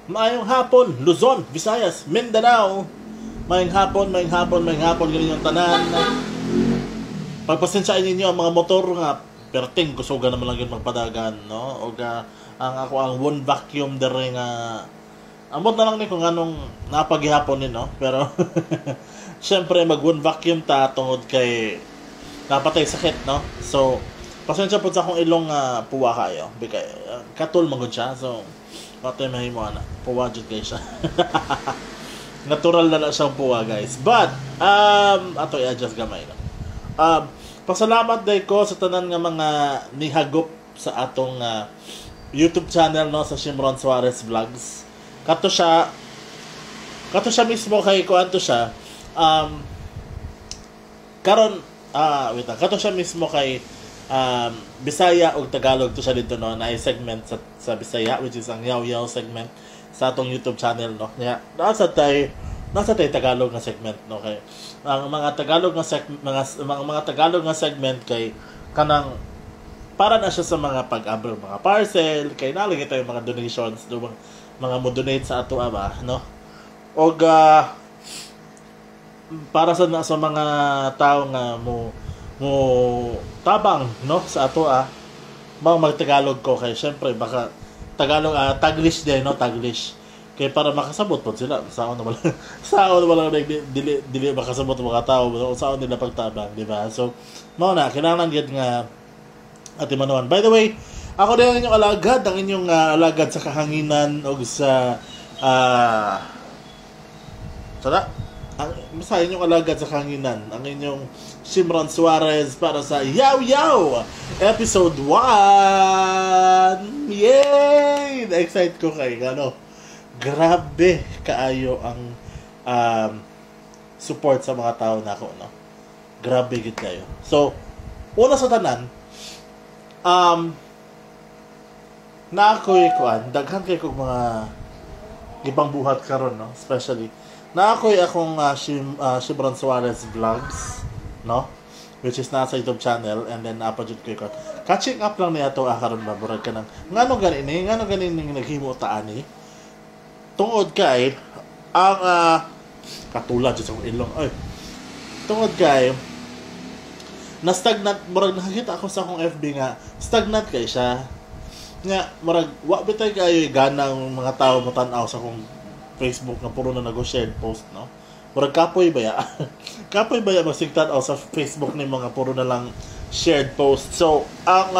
Maayong hapon, Luzon, Visayas, Mindanao. Maayong hapon, maayong hapon, maayong hapon ganin yung tanan. Pagpasensyaan ninyo ang mga motor nga perting kusugan naman lang yun magpadagan, no? O ang ako ang one vacuum dere nga amot na lang ni kung anong napaghihapon ni, no? Pero syempre mag one vacuum ta tungod kay napatay sakit, no? So pasensya po sa akong ilong nga puwa kayo. Bigay katul man gud siya. So patay mahimo ana. Puwa jud kay siya. Natural na lang siyang puwa, guys. But ato i-adjust gamay, no. Pasalamat day ko sa tanan nga mga nihagop sa atong YouTube channel, no, sa Shimron Suarez Vlogs. Kato siya mismo kay kuanto siya. Karon wait lang. Kato siya mismo kay Bisaya ug Tagalog to siya dito, no, na segment sa Bisaya, which is ang Yaw Yaw segment sa atong YouTube channel, no. Nya nasa tay Tagalog nga segment, no, kay ang mga Tagalog nga seg, mga Tagalog nga segment kay kanang para na siya sa mga pag-abro mga parcel kay nalagay tayo mga donations do mga mo donate sa ato ba, no, og para sa mga tao nga mo mo tabang, no, sa ato mao magtagalog ko kay syempre baka Tagalog, Taglish din, no, Taglish kay para makasabot pod sila saon naman saon wala dili dili makasabot mga tao saon nila pagtabang, di ba? So mao na kinahanglan gyud nga ati manuan. By the way, ako din ang inyong alagad, ang inyong alagad sa kahanginan og sa tara, ang sa inyong alagad sa kahanginan, ang inyong Shimron Suarez para sa Yaw Yaw episode 1. Yay! Na-excite ko kay ano. Grabe kaayo ang support sa mga tao nako, no. Grabe gid kayo. So, una sa tanan, na ako'y kuan, daghan kay kog mga ibang buhat karon, no, especially na ako'y akong Shimron Suarez Vlogs, no, which is nasa YouTube channel, and then napa jud koy kuan. Catching up lang niya to karon ba, murag kanang ngano gani ning naghimo ta ani tungod kay ang katulad sa akong ilong ay tungod kay na stagnant, murag nakakita ako sa akong FB nga stagnant kay siya nga murag wa bitay kayo gana ang mga tao motan-aw sa akong Facebook nga puro na nag-shared post, no. Murag kapoy ba ya, kapoy ba ya magsigtan-aw sa Facebook ni mga puro na lang shared post. So ang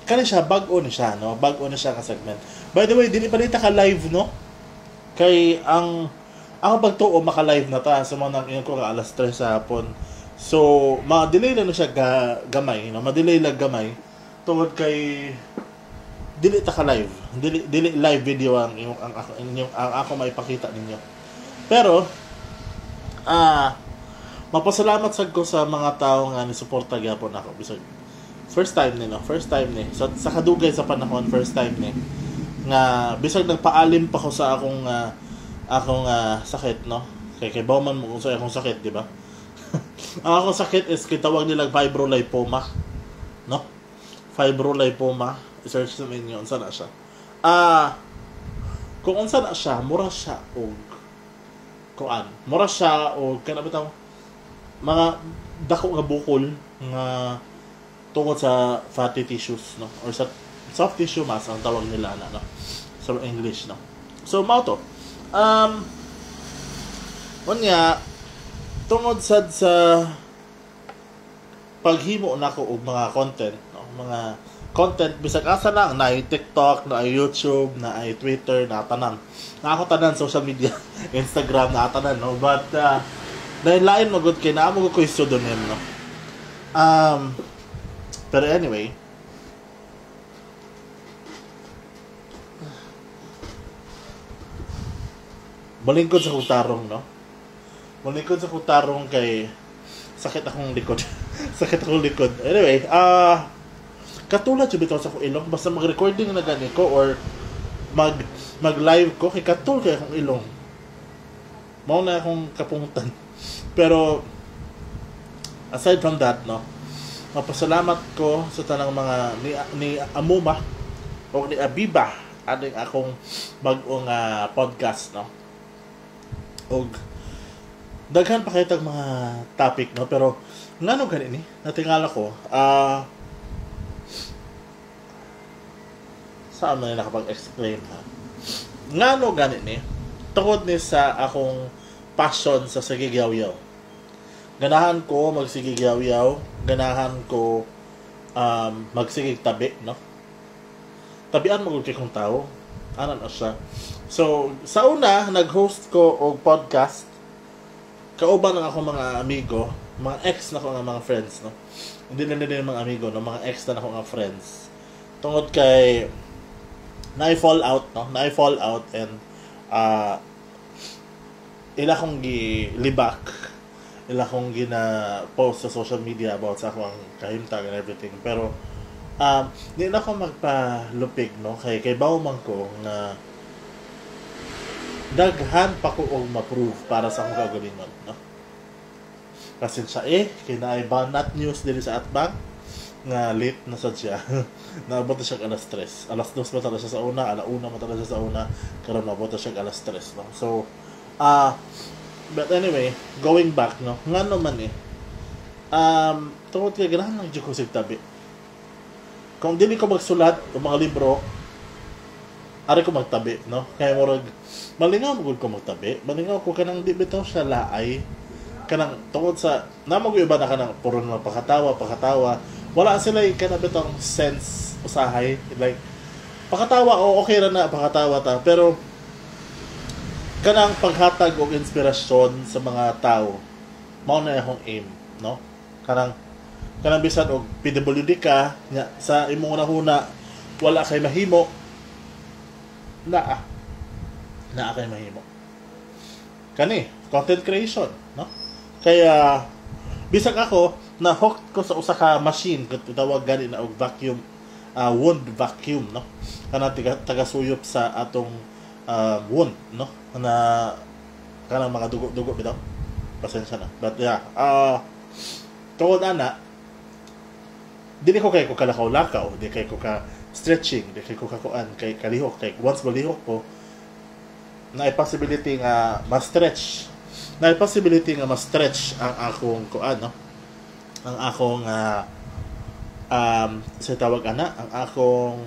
kani siya, bag-o ni siya, no, bag-o ni siya ka segment. By the way, dili pa ta ka live, no, kay ang ako pagtuo maka-live na ta sa mga nang ingon ko nga alas 3 sa hapon. So ma-delay lang na siya gamay, no, ma-delay lang gamay tungod kay dili ta ka live, dili dili live video ang imong ang ako inyong ang ako maipakita ninyo. Pero mapasalamat sad ko sa mga tao nga ni suporta gyapon ako bisag first time ni, no, first time ni sa kadugay sa panahon, first time ni nga bisag nagpaalim pa ko sa akong sakit, no, kay kay man mo kung sa akong sakit, di ba? Ang akong sakit is kitawag nila fibrolipoma, no, fibrolipoma. I-search sa ninyo unsa na siya. Kung unsa na siya, mura siya og kuan, mura siya og kana bitaw mga dako nga bukol nga tungod sa fatty tissues, no, or sa soft tissue mass ang tawag nila na, no, sa English, no. So mao to. Unya tungod sad sa paghimo nako og mga content, no, mga content bisag asa lang, na TikTok, na YouTube, na Twitter, na tanan. Na ako tanan social media, Instagram na tanan, no. But dahil lain magud kay naa mo ko pseudonym, no. Pero anyway, malingkod sa kong tarong, no. Malingkod sa kong tarong kay sakit akong likod. Sakit akong likod. Anyway, katulad jud bitaw sa akong ilong basta mag-recording na gani ko or mag live ko kay katul kay akong ilong. Mao na akong kapungutan. Pero aside from that, no, mapasalamat ko sa tanang mga ni Amuma o ni Abiba Aning akong bag-ong podcast, no? Og daghan pa kay tag mga topic, no? Pero ngano gani ni? Natingala ko, saan man nakapag-explain, ha? Ngano gani ni? Tungod ni sa akong passion sa sigigyaw-yaw. Ganahan ko magsigigyaw-yaw, ganahan ko magsigig tabi, no? Tabian mo kay kong tao. Ano na siya. So, sa una, nag-host ko og podcast. Kauban ng akong mga amigo, mga ex na ko nga mga friends, no? Hindi na nila yung mga amigo, no? Mga ex na ako nga friends. Tungod kay na-fall out, no? Na-fall out and ila kong gilibak, ila kong gina-post sa social media about sa akong kahimtang and everything. Pero di na ako magpalupig, no? Kay bawo man ko nga daghan pa ko og ma-prove para sa akong kaugalingon, no? Pasensya eh, kay naay banat news diri sa Atbang nga late na sad siya. Naabot na siya alas 3. Alas 2 pa talaga siya sa una, ala 1 pa talaga siya sa una, karon naabot na siya alas 3, no? So, but anyway, going back, no? Ngano man eh. Tungod kay ganahan lang jud ko sig tabi. Kung dili ko magsulat o mga libro, ari ko magtabi, no? Kaya murag malingaw mo ko magtabi. Malingaw ko kanang di bitaw siya laay. Kanang tungod sa namo iba na kanang puro naman pakatawa, pakatawa. Wala sila kana bitong sense usahay, like pakatawa o okay ra na pakatawa ta, pero kanang paghatag og inspirasyon sa mga tao, mao na akong aim, no? Kanang kanang bisan og PWD ka nya sa imong hunahuna wala kay mahimo, naa naa kay mahimo. Kani content creation, no? Kaya bisag ako na hooked ko sa usa ka machine kung tawag gani na og vacuum, wound vacuum, no? Kana tagasuyop sa atong wound, no? Na kanang mga dugo-dugo bitaw. Pasensya na. But yeah, tungod ana dili ko kay ko kalakaw-lakaw, di kay ko ka stretching, di kay ko kakuan, kay kalihok, kay once malihok ko, na possibility nga ma-stretch, na possibility nga ma-stretch ang akong kuan, no? Ang akong sa tawag ana, ang akong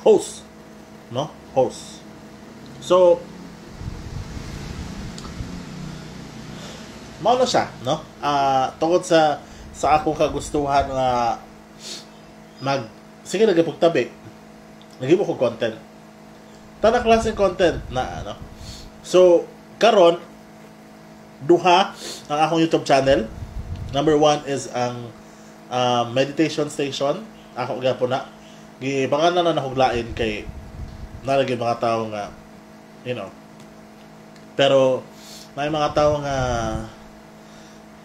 host, no? Host. So, mao na siya, no? Tungod sa akong kagustuhan nga mag sige nagapugtabi, naghimo ko content. Tanang klaseng content na ano. So, karon duha ang akong YouTube channel. Number 1 is ang Meditation Station. Ako gyapon na gipangalan na nahuglain kay nalagi mga tao nga, you know. Pero may mga tao nga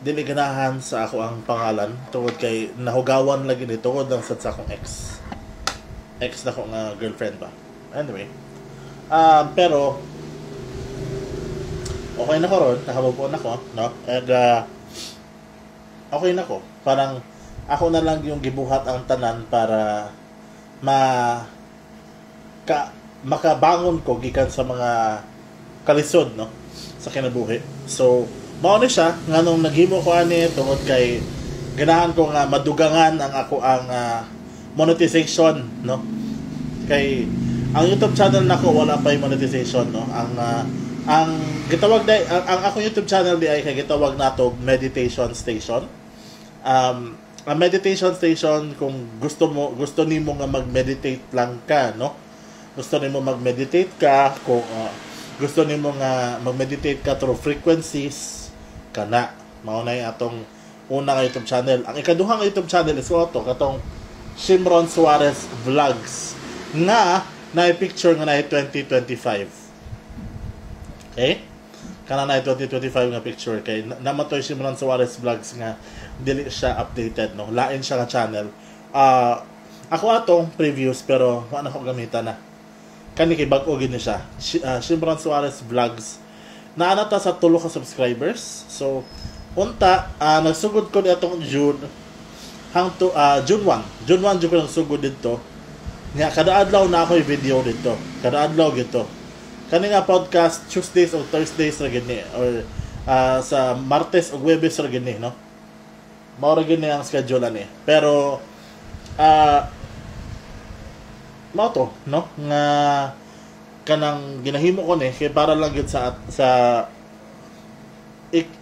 dili ganahan sa ako ang pangalan tungod kay nahugawan lagi ni tungod lang sad sa akong ex. Ex na ko nga girlfriend ba. Anyway. Pero okay na ko ron, nakamove on ako, no? And okay na ko. Parang ako na lang yung gibuhat ang tanan para makabangon ko gikan sa mga kalisod, no? Sa kinabuhi. So, mao ni siya nganong naghimo ko ani tungod kay ganahan ko nga madugangan ang ako ang monetization, no? Kay ang YouTube channel nako wala pa yung monetization, no? Ang gitawag day ang akong YouTube channel di ay kay gitawag nato Meditation Station. Ang Meditation Station, kung gusto nimo nga mag-meditate lang ka, no? Gusto nimo mag-meditate ka, kung gusto nimo nga mag-meditate ka through frequencies, kana mao na yung atong una nga YouTube channel. Ang ikaduha nga YouTube channel is ato katong Shimron Suarez Vlogs nga na picture nga na 2025. Okay? Kana na 2025 nga picture kay namatoy Shimron Suarez Vlogs nga dili siya updated, no? Lain siya nga channel. Ako atong previews pero wa na ko gamitan na. Kani kay bag-o gid ni siya. Shimron Suarez Vlogs. Naana ta sa 3 ka subscribers. So unta nagsugod ko ni atong June. Hangto June 1. June 1 jud ko nagsugod dito. Nya kada adlaw na ako video dito. Kada adlaw gito. Kani nga podcast, Tuesdays o Thursdays ra gid ni or sa Martes o Huwebes ra gid ni, no? Mao ra gid ni ang schedule ani. Pero mao to, no? Nga kanang ginahimo ko ni kay para lang gid sa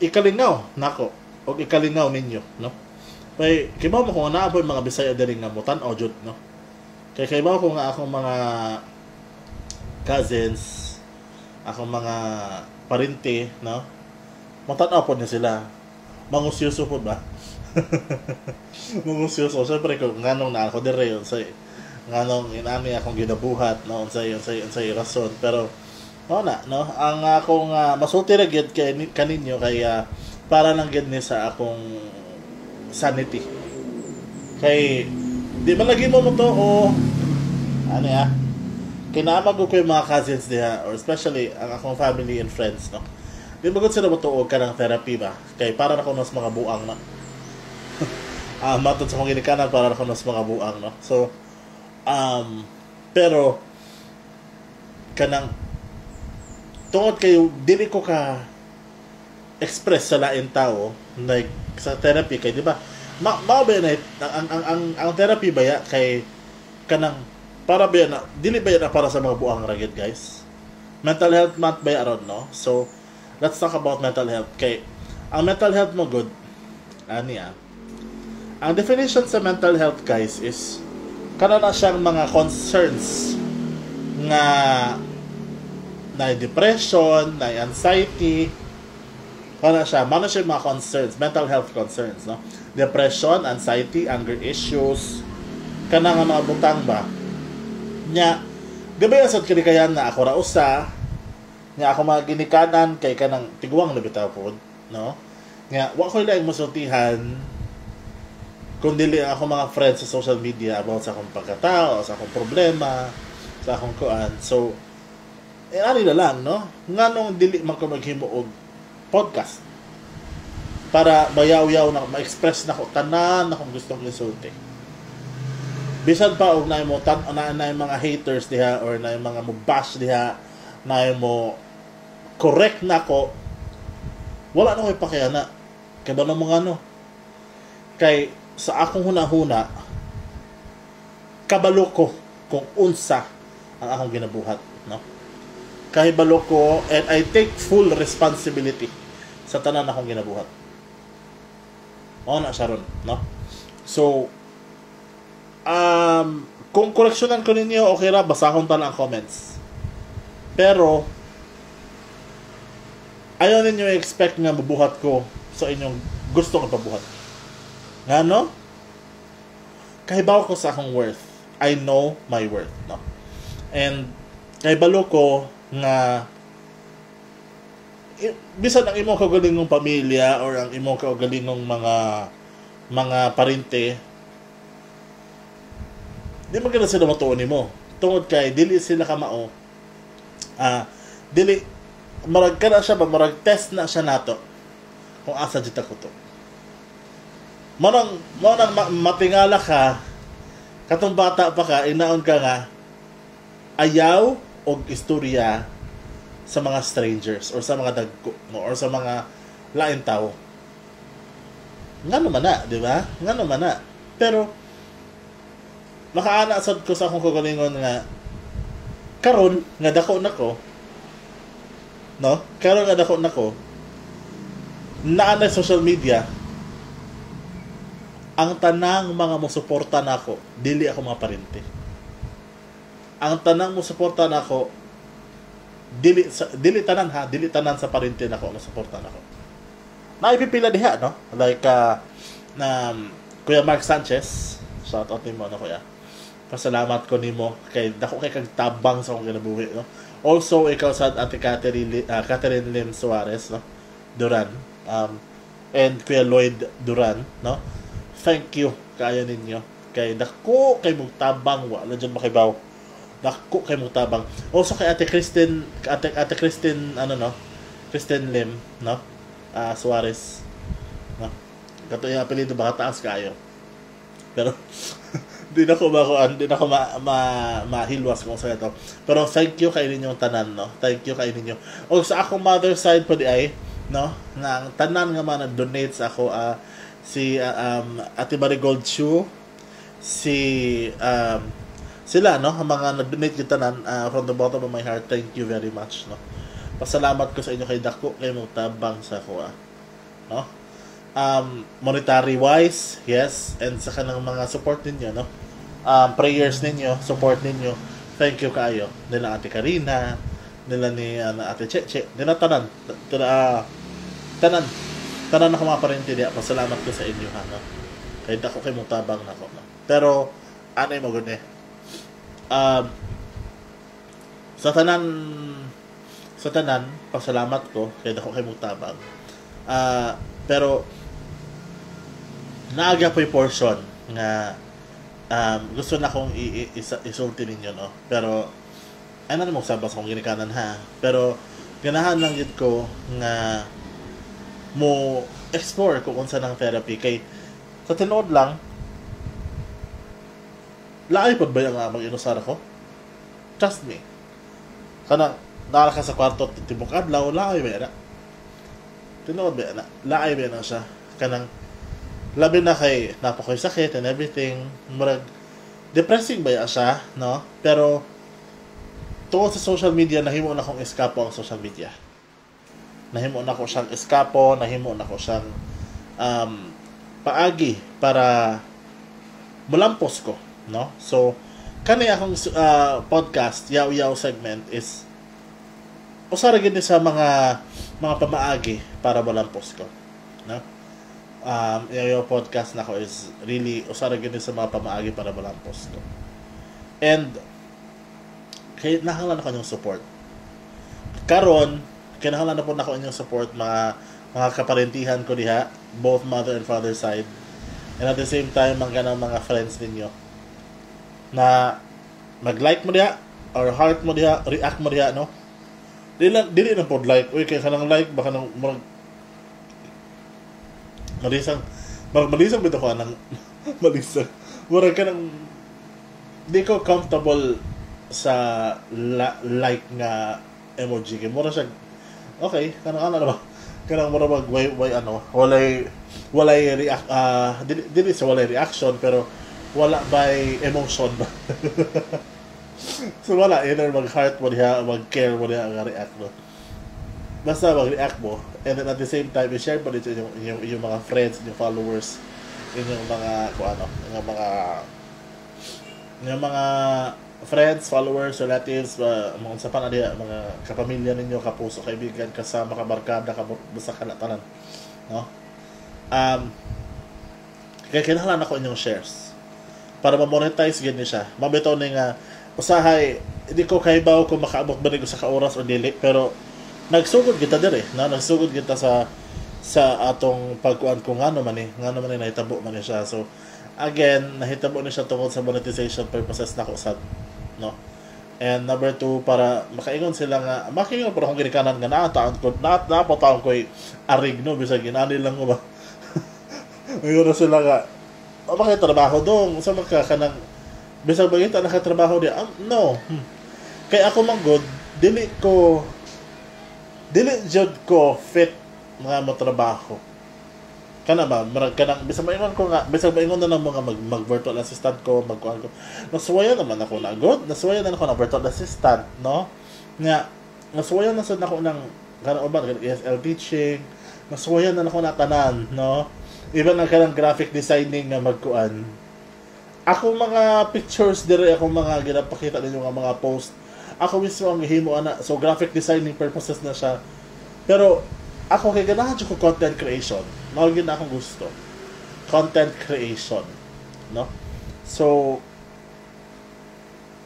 ikalingaw nako og ikalingaw ninyo, no? Kay kibaw mo kung naa po'y mga Bisaya diri nga mutan-aw jud, no? Kay kibaw ko nga akong mga cousins, akong mga parente, no? Mutan-aw pod ni sila. Mangusyoso pod ba? Mangusyoso. Siyempre, kung nganong na ako dire, unsay nganong inani akong ginabuhat, no? Unsay rason. Pero mao na, no? Ang akong masulti ra gyud kay kaninyo kay para lang gyud ni sa akong sanity. Kay di man lagi mo mo to o ano ya? Kinamag ko yung mga cousins diha or especially ang akong family and friends, no? Di ba gud sila mo tuog kanang therapy ba? Kay para na ko mas mga buang na. Matod sa akong ginikanan, para na ko mas mga buang, no? So, pero kanang tungod kayo dili ko ka express sa lain tao, like sa therapy, kay di ba mao ba na ang therapy ba ya kay kanang para ba na dili ba na para sa mga buang ra gyud, guys? Mental Health Month ba aron, no? So let's talk about mental health, kay ang mental health mo good ani ang definition sa mental health, guys, is kana na siyang mga concerns nga na depression, na anxiety, kana siya, mano siya mga concerns, mental health concerns, no? Depression, anxiety, anger issues, kana nga mga butang ba. Nya, di ba sad kinikayan na ako ra usa, nya ako mga ginikanan kay kanang tiguang na bitaw pod, no? Nya, wa ko laing masultihan kung dili ang ako mga friends sa social media about sa akong pagkatao, sa akong problema, sa akong kuan. So, eh, ani na lang, no? Nganong dili man ko maghimo og podcast para mayaw-yaw na ma-express na ko tanan na kung gustong isulti. Bisan pa og naay mo tan na naay mga haters diha or naay mga mo bash diha, naay mo correct na ko, wala na ko'y pakiana. Kay ba mga ano? Kay sa akong hunahuna, kabalo ko kung unsa ang akong ginabuhat, no? Kahibalo ko and I take full responsibility sa tanan akong ginabuhat. Mao na siya ron, no? So, kung koreksyonan ko ninyo, okay ra, basahon ta lang ang comments. Pero, ayaw ninyo expect nga mabuhat ko sa inyong gustong ipabuhat. Nga no? Kahibaw ko sa akong worth. I know my worth, no? And kahibalo ko nga bisan ang imong kaugalingong pamilya or ang imong kaugalingong mga parente, di man gana sila matuon nimo tungod kay dili sila kamao, dili marag kana siya ba, marag test na siya nato kung asa jud ko to. Mo nang matingala ka katong bata pa ka, inaon ka nga ayaw og istorya sa mga strangers or sa mga dagko, no, or sa mga lain tao. Ngano man na, di ba? Ngano man na? Pero makaana sad ko sa akong kagalingon nga karon nga dako na ko, no? Karon nga dako na ko, naa na social media, ang tanang mga mosuporta nako dili ako mga parente. Ang tanang mosuporta nako dili sa, dili tanan ha, dili tanan sa parente nako mosuporta nako. Naipipila diha, no? Like na Kuya Mark Sanchez, shout out nimo, no, kuya. Pasalamat ko nimo kay dako kay kag tabang sa akong kinabuhi, no? Also ikaw sa Ate Catherine, Catherine Lim Suarez, no? Duran. And Kuya Lloyd Duran, no? Thank you kaayo ninyo kay dako kay mong tabang, wala dyan makibaw. Dako kay mong tabang. Also kay Ate Kristen, Ate Kristen ano, no? Kristen Lim, no? Suarez. No? Kato yung apelyido baka taas kaayo. Pero di na ko makuan, di na ko ma mahilwas kung sa ito. Pero thank you kay ninyong tanan, no. Thank you kay ninyo. O sa akong mother side po di ay, no, nga ang tanan nga mga nag-donate sa ako, si Ate Marigold Chu, si sila, no, ang mga nag-donate kita tanan, from the bottom of my heart, thank you very much, no. Pasalamat ko sa inyo kay dako kay mo tabang sa ako, no, monetary wise, yes, and sa kanang mga support ninyo, no, prayers ninyo, support ninyo, thank you kaayo nila Ate Karina, nila ni Ate Cheche, nila tanan, tanan tanan ako mga parente diya. Pasalamat ko sa inyo, ha, no, kay dako kay mo tabang nako, no. Pero anay mo gud eh, sa tanan pasalamat ko kay dako kay mo tabang. Pero naaga po'y portion nga gusto na akong isulti ninyo, no. Pero ano na mo sabas akong ginikanan, ha, pero ganahan lang gid ko nga mo explore kung unsa ng therapy kay sa tinuod lang, laay pod ba nga mag-inusar ako? Trust me, kanang naa ka sa kwarto tibok adlaw, laay ba na? Tinuod ba na? Laay ba na siya? Kanang labi na kay napakoy sakit and everything, murag depressing ba ya siya, no? Pero tungod sa social media, nahimo na akong eskapo ang social media. Nahimo na ko siyang eskapo, nahimo na ko siyang paagi para mulampos ko, no? So kani akong podcast, Yaw Yaw segment, is usa ra gid ni sa mga pamaagi para mulampos ko, no? Yaw Yaw podcast nako is really usa ra gid ni sa mga pamaagi para mulampos ko. And kay kinahanglan ako inyong support karon, kinahanglan na po nako inyong support, mga kaparentihan ko diha, both mother and father side, and at the same time ang kanang mga friends ninyo na mag-like mo diha or heart mo diha, react mo diha, no? Dili lang, dili na pod like, uy, kay kanang like baka nang murag malisang, murag malisang bitaw ko anang malisang, murag kanang di ko comfortable sa like nga emoji kay mura siya, okay, kanang ano na ba, kanang mura mag way ano, walay react, dili, dili sa walay reaction, pero wala by emotion ba. So wala, either mag heart mo diha, mag care mo diha nga react, no? Basta mag react mo and then at the same time i-share mo din sa inyong mga friends, inyong followers, inyong mga kung ano, inyong mga friends, followers, relatives, mga unsa pa na diha, mga kapamilya ninyo, kapuso, kaibigan, kasama, kabarkada, basta kana tanan, no? Kaya kinahanglan ako inyong shares para ma-monetize gid ni siya. Mabitaw ni nga usahay hindi ko kahibaw kung makaabot ba ni ko sa ka oras o dili, pero nagsugod kita dire, no? Nagsugod kita sa atong pagkuan ko ngano man ni nahitabo man ni siya. So again, nahitabo ni siya tungod sa monetization purposes nako sad, no? And number two, para makaingon sila nga, makaingon pero kung ginikanan nga naa taon ko, na na taon ko arig, no, bisag inani lang ko ba. Ngayon na sila nga, oh, bakit trabaho dong? Sa maka kanang bisag bagita nakatrabaho di, no. Kay ako man gud, dili jud ko fit nga mo trabaho. Kana ba, murag kanang bisag maingon ko nga, bisag maingon na ng mga mag virtual assistant ko, magkuan ko. Nasuwayan naman ako na good, nasuwayan na ako ng virtual assistant, no? Nga nasuwayan na sad nako ng kanang uban kanang ESL teaching, nasuwayan na nako na tanan, no? Even ang kanang graphic designing nga magkuan. Ako mga pictures dire, ako mga ginapakita ninyo nga mga post. Ako mismo ang gihimo ana. So graphic designing purposes na siya. Pero ako kay ganahan jud ko content creation. Mao gyud na akong gusto. Content creation, no? So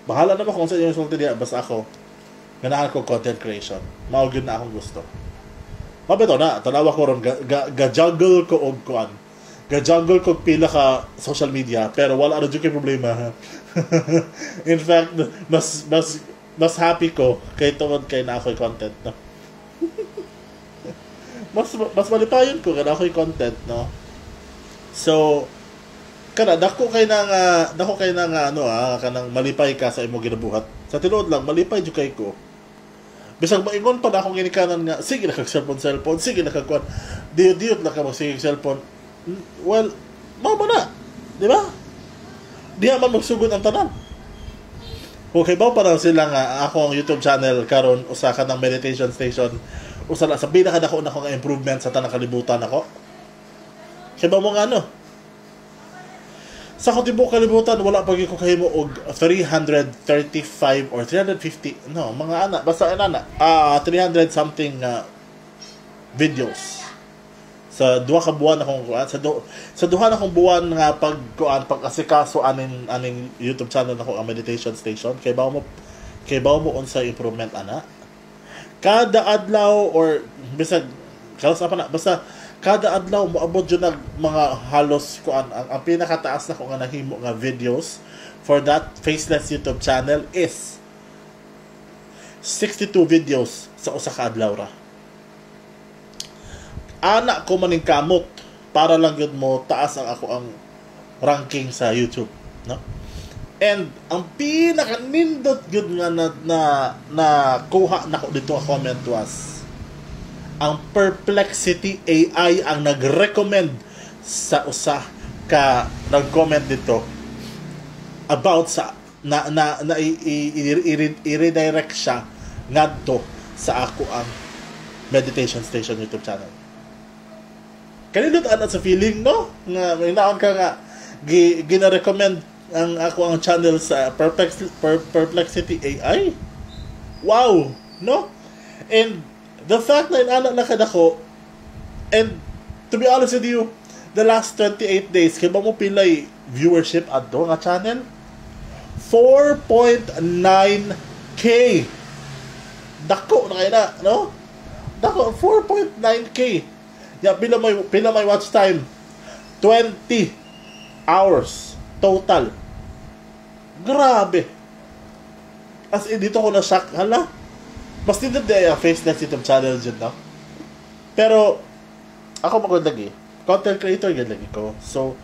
bahala na ba kung sa inyo sulti diya, basta ako ganahan ko content creation. Mao gyud na akong gusto. Mabito na, tanawa ko ron ga juggle ko og kuan. Ga juggle ko og pila ka social media pero wala ra jud kay problema. In fact, mas happy ko kay tungod kay na ako'y content, no. Mas malipayon ko kay na ako'y content, no. So Kana dako kay na nga ano kanang malipay ka sa imong ginabuhat. Sa tinuod lang, malipay jud kay ko. Bisag maingon pa na akong ginikanan nga sige na kag cellphone cellphone, sige na kag kuan. Diyot diyot na ka magsige cellphone. Well, mao ba na? Di ba? Diha man magsugod ang tanan. Okay ba pa lang sila nga ako ang YouTube channel karon usa ka ng meditation station, usa na sa pinaka dako na nga improvement sa tanang kalibutan ako. Kay ba mo nga ano? Sa akong tibuok kalibutan, wala pa gyud ko kahimo og 335 or 350, no, mga ana, basta ana, 300 something videos sa 2 ka buwan akong kuan, sa duha na akong buwan nga pag kuan, pag asikaso aning aning YouTube channel nako, ang meditation station. Kay bawo mo unsa improvement ana kada adlaw or bisag kalos pa na, basta kada adlaw moabot jud nag mga halos kuan. Ang pinakataas na ko nga nahimo nga videos for that faceless YouTube channel is 62 videos sa usa ka adlaw ra. Ana ko maning kamot para lang yun mo taas ang ako ang ranking sa YouTube, no? And ang pinaka nindot gyud nga na kuha nako dito a comment was ang Perplexity AI ang nag-recommend sa usa ka nag-comment dito about sa na na, na i-redirect siya ngadto sa ako ang meditation station YouTube channel. Kanindot ana sa feeling, no, nga may naon ka nga gina-recommend ang ako ang channel sa Perplexity AI. Wow, no? And the fact na inana na kadako, and to be honest with you, the last 28 days, kay ba mo pilay viewership adto nga channel? 4.9K. Dako na kay na, no? Dako, 4.9K. Ya, pila may watch time? 20 hours total. Grabe. As in, dito ko na shock. Hala. Mas dito di ay faceless YouTube channel dyan, no? Pero, ako magod lagi. Content creator gud lagi ko. So,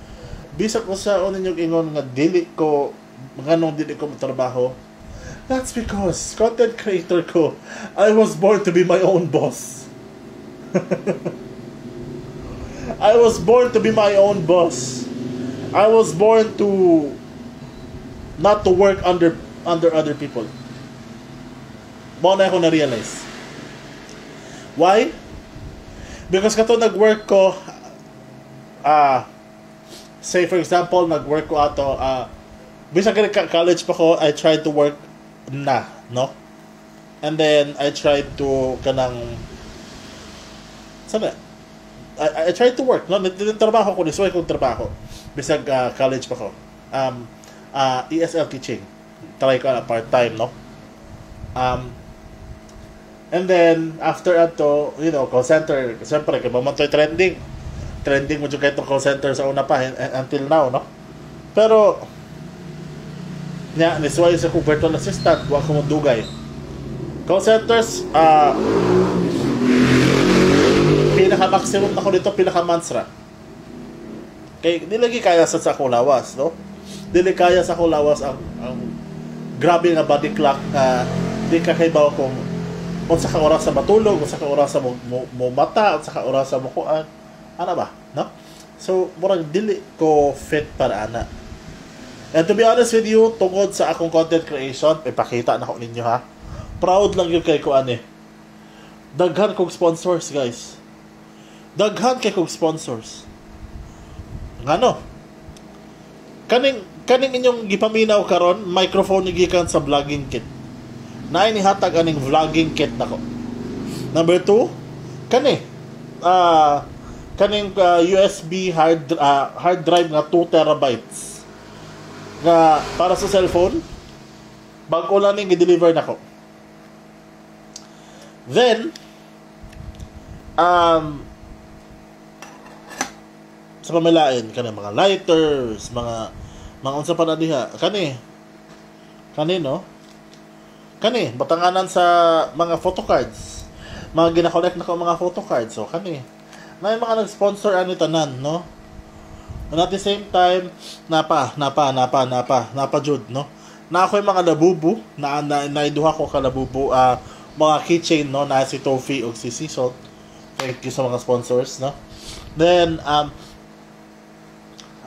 bisag ko sa ninyong ingon nga dili ko, nganong dili ko trabaho, that's because content creator ko. I was born to be my own boss. I was born to be my own boss. I was born to not to work under other people. Mao na ako na-realize. Why? Because kato nag-work ko, say for example, nag-work ko ato, bisag college pa ko, I tried to work na, no? And then I tried to kanang sana I tried to work, no? Trabaho ko, nisuway kong trabaho. Bisag college pa ko. ESL teaching. Try ko na part-time, no? And then, after ato, call center. Siyempre, kay man to'y trending. Trending mo dyan kayo call center sa una pa, until now, no? Pero, nya, nisuway sa kong virtual assistant, wa ko mo dugay. Call centers, pinaka-maximum ako dito, pinaka-months ra. Kay di lagi kaya sa akong lawas, no? Dili kaya sa akong lawas ang grabe nga body clock nga di ka kaybaw kung unsa ka oras sa matulog, unsa ka oras sa mo mata, unsa ka oras sa mo kuan. Ana ba, no? So, murag dili ko fit para ana. And to be honest with you, tungod sa akong content creation, ipakita na ko ninyo ha. Proud lang yun kay ko ani. Daghan kong sponsors, guys. Daghan kay kong sponsors. Ngano? Kaning inyong gipaminaw karon, microphone ni gikan sa vlogging kit. Naay nihatag aning vlogging kit nako. Number 2, kani kaning USB hard drive nga 2 terabytes nga para sa cellphone, bag-o lang ning gi-deliver nako. Then sa pamilain kani mga lighters, mga unsa pa na diha kani kani, no, kani batanganan sa mga photocards, mga gina-collect na ko mga photocards. So kani na mga nag-sponsor ani tanan, no? And at the same time, napa, napa, napa, napa, napa jud, no? Na ako yung mga labubu, na, na, naiduha ko ka labubu, mga keychain, no? Na si Toffee o si Sea Salt. Thank you sa mga sponsors, no? Then,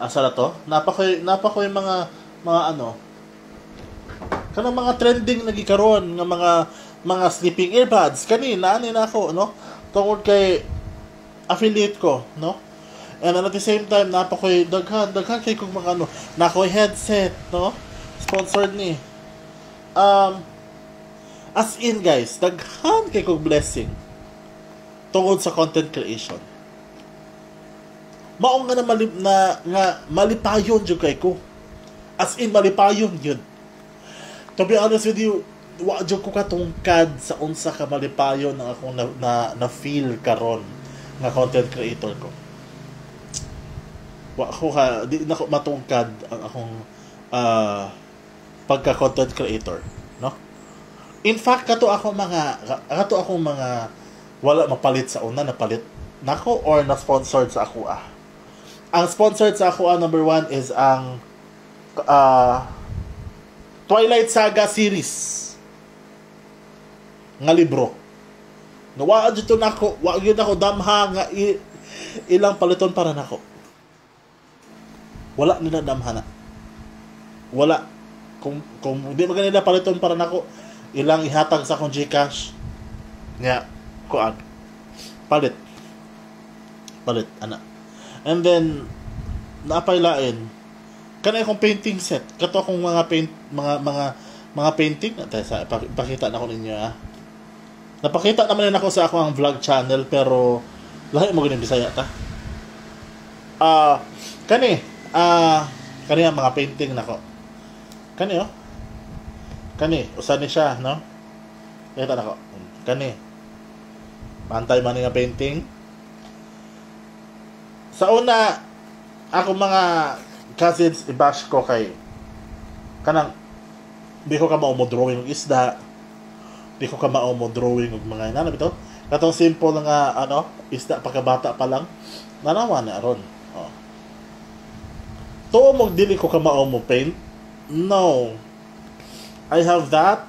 asa na to? Napa ko yung mga ano, kanang mga trending lagi karon nga mga sleeping earbuds kani naani na ako, no, tungod kay affiliate ko, no? And at the same time, napa ko'y daghan daghan kay kog mga ano, na ako'y headset, no, sponsored ni as in, guys, daghan kay kog blessing tungod sa content creation. Mao nga na, malip, na nga malipayon jud kay ko, as in malipayon yun. To be honest with you, wa jud ko katungkad sa unsa ka malipayon ang akong na feel karon nga content creator ko. Wa ko ka di na ko matungkad ang akong pagka content creator, no? In fact, kato akong mga wala mapalit sa una, napalit nako or na sponsored sa ako ah. Ang sponsored sa ako ah, number one is ang Twilight Saga series nga libro. Nawa dito nako, wa gyud ako damha nga ilang paliton para nako. Wala nila damha na. Wala. Kung di man nila paliton para nako, ilang ihatag sa akong GCash. Nya, kuan. Palit. Palit ana. And then naapay lain kanay akong painting set. Kato akong mga paint mga painting na sa ipakita na ko ninyo ah. Napakita naman din ako sa akong vlog channel, pero lahi mo ganin Bisaya ta. Ah, kani kani ang mga painting nako. Kani oh. Kani usa ni siya, no? Kita nako. Kani. Pantay man nga painting. Sa una, ako mga cousins i-bash ko kay kanang di ko kamao mo drawing og isda, di ko kamao mo drawing og mga inana bitaw, katong simple nga ano isda, pagkabata pa lang nanawa na aron, oh. Tuo mo dili ko kamao mo paint? No, I have that,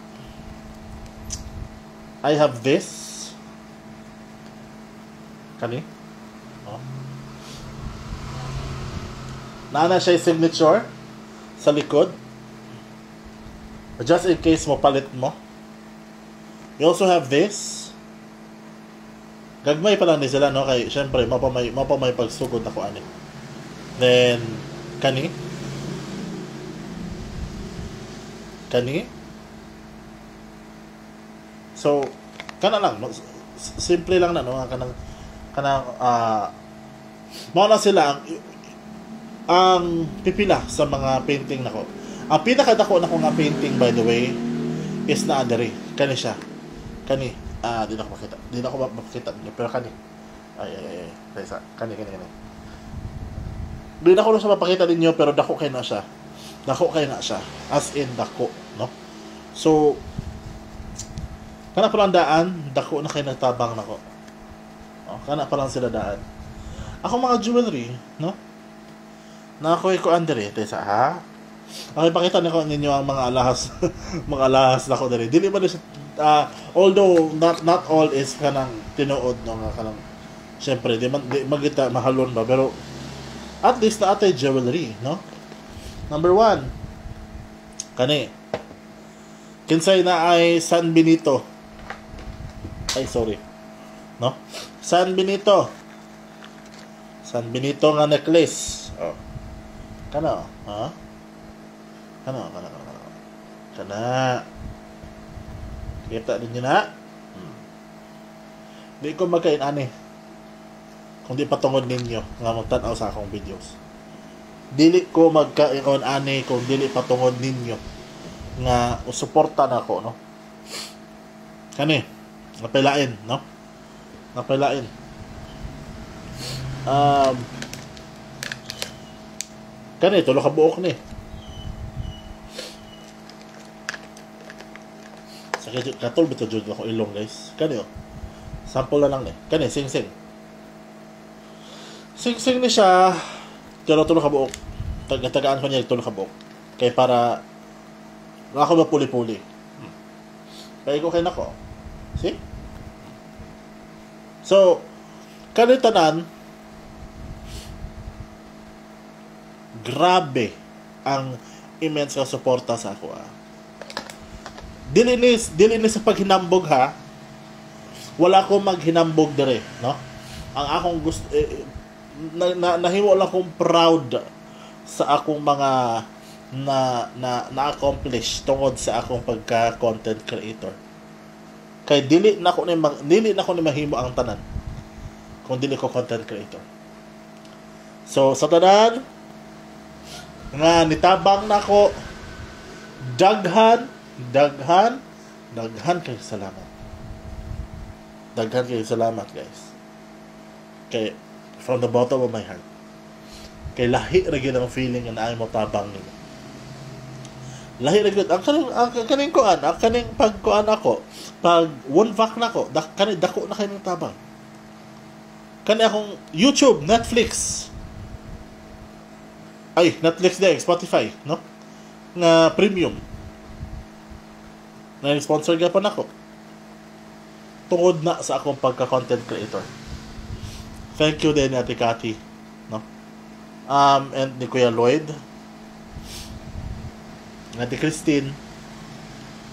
I have this, kani, oh. Naa na siya signature sa likod just in case mo palit mo. We also have this. Gagmay pa lang ni sila, no? Kay, syempre, mapa may pagsugod na ko ani. Then, kani. Kani. So, kana lang, no? Simple lang na, no? Kanang, mao na sila ang pipila sa mga painting nako. Ang pinakadako nako nga painting, by the way, is na diri. Kani siya. Kani. Ah, di na ko makita. Di na ko mapakita ninyo, pero kani. Ay, ay, ay, ay. Teka, kani, kani, kani. Di na ko na siya mapakita ninyo, pero dako kay na siya. Dako kay na siya. As in, dako, no? So, kana pa lang daan, dako na kay nagtabang nako. Oh, kana pa lang sila daan. Ako mga jewelry, no? Na ako ko andre, tesa ha. Okay, pakita nako ninyo ang mga alahas, mga alahas nako diri. Dili ba siya, although not not all is kanang tinuod, no, nga kanang syempre di man di magita mahalon ba, pero at least na atay jewelry, no? Number one, kani. Kinsay na ay San Benito. Ay, sorry. No? San Benito. San Benito nga necklace. Oh. Kana, ha? Kana, kana, kana, kana. Kana. Kita ninyo na? Di ko magkain ani kung di patungod ninyo nga magtan-aw sa akong videos. Dili ko magkaingon ani kung dili patungod ninyo nga suporta nako, no? Kani, napailain, no? Napailain. Kani, tulo ka buok ni. Sa katol bitaw jud ako ilong, guys. Kani oh. Sample na lang ni. Kani sing sing. Sing sing ni siya. Pero tulo ka buok. Tagaan ko niya tulo ka buok. Kay para ako mapuli-puli. Kaya ko kay nako. See? So, kani tanan, grabe ang immense nga suporta sa ako. Ah. Dili ni sa paghinambog ha. Wala ko maghinambog dire, no? Ang akong gusto nahimo lang akong proud sa akong mga na na na-accomplish tungod sa akong pagka content creator. Kay dili na ko ni mahimo ang tanan kung dili ko content creator. So sa tanan nga nitabang nako, daghan daghan daghan kay salamat. Daghan kay salamat, guys. Kay from the bottom of my heart. Kay lahi ra gyud ang feeling nga naay mo tabang nimo. Lahi ra gyud ang kaning kuan, ang kaning pagkuan ako, pag one vac nako, kani dako na kay ng tabang. Kani akong YouTube, Netflix. Ay, Netflix di, Spotify, no? Nga premium. Na sponsor gyapon ako. Tungod na sa akong pagka-content creator. Thank you din, Ate Cathy, no? And ni Kuya Lloyd, Ate Christine,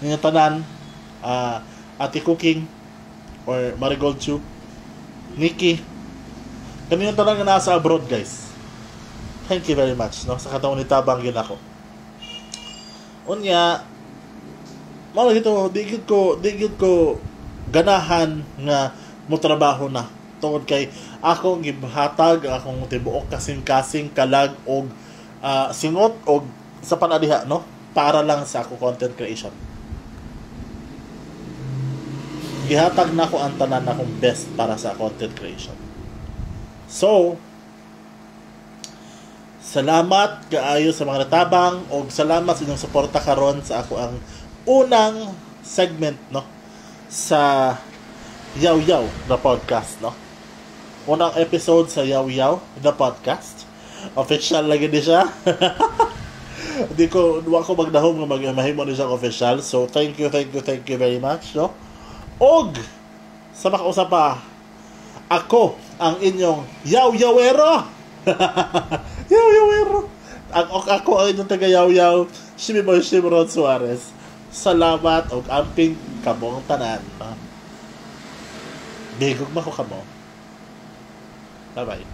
ninyo tanan, Ate Cooking, or Marigold Chu, Nikki, kanino tanan nga nasa abroad, guys. Thank you very much, no? Sa katong nitabang gyud ako. Unya, mao lagi to, di gyud ko ganahan nga mo trabaho na tungod kay akong gihatag ang akong tibuok kasing-kasing, kalag og singot og sa panadiha, no, para lang sa ako content creation. Gihatag na ko ang tanan akong best para sa content creation. So salamat kaayo sa mga natabang og salamat sa inyong suporta karon sa ako ang unang segment, no, sa Yaw Yaw the Podcast, no? Unang episode sa Yaw Yaw the Podcast. Official lagi ni siya. Di ko wa ko magdahom nga mahimo ni siya official. So thank you, thank you, thank you very much, no? Og sa makausap pa, ako ang inyong Yaw Yawero. Yaw Yawero. Ako ang inyong taga Yaw Yaw, Shimi Boy Shimron Suarez. Salamat og amping kamong tanan. Bigog ba ko kamo? Bye-bye.